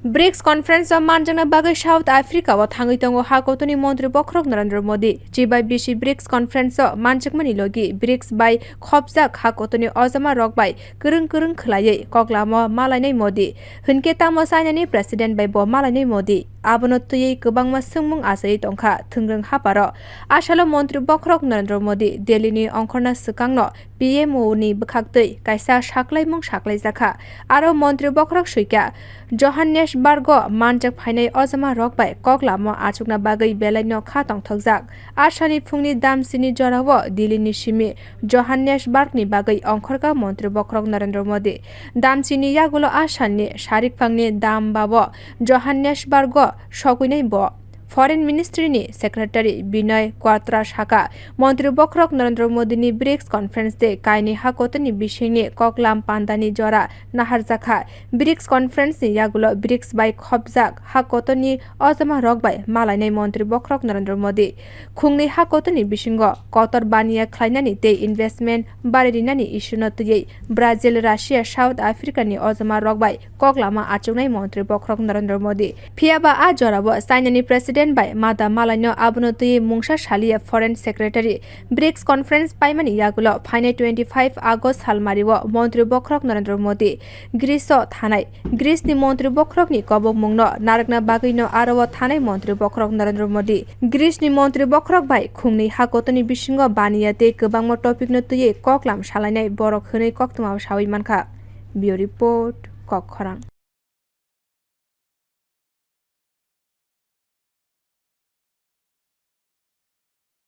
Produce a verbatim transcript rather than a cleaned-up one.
BRICS conference o manjakna bagwi South Africa o thangwi tongo ha kotorni montri bokhorok Narendra Modi. Chibai bisi BRICS conference o manjakmani logi BRICS bai khopjak ha kotorni ojama rok bai kwrwng kwrwng khwlaiwi koklamo malainai Modi. Hinkhe tamo China ni president bai bo malainai Modi? Abono twiwi kwbangma swngmung achaiwi tongkha thwngrwng haparo. A salo montri bokhorok Narendra Modi Delhi ni ongkhorna swkangno P M O ni bwkhaktwi kaisa saklaimung saklaijakha. Aro montri bokhorok swikha Johannesburg o manjak phainai ojama rok bai koklamo achukna bagwi belai no kha tongthokjak. A salni phungni damsini jorao Delhi ni simi Johannesburg ni bagwi ongkhorkha montri bokhorok Narendra Modi. Damsini yagulo a salni sarikphangni dam babo Johannesburg o sokwinai bo. Foreign Ministry ni Secretary Binoy Kwatra sakha, montri bokhorok Narendra Modi ni BRICS conference tei kainwi ha kotorni bisingni koklam pandani jora naharjakha. BRICS conference ni yagulo BRICS bai khopjak ha kotorni ojama rok bai malainai montri bokhorok Narendra Modi. Khungnwi ha kotorni bisingo kotor baniya khlainani tei investment bari rinani issue no twiwi Brazil, Russia, South Africa ni ojama rok bai koklama achuknai montri bokhorok Narendra Modi. Phiyaba a jorao China ni president bai mada malaino abono twiwi mungsa saliya foreign secretary. BRICS conference paimani yagulo phainai twenty five August salmario montri bokhorok Narendra Modi Greece o thanai. Greece ni montri bokhorok ni kobokmung no narwkna bagwi no aro o thanai montri bokhorok Narendra Modi. Greece ni montri bokhorok bai khungnwi ha kotorni bisingo baniya tei kwbangma topic no twiwi koklam salainai borok hwnwi koktwma sawi mankha. Bureau Report, Kokkhorang.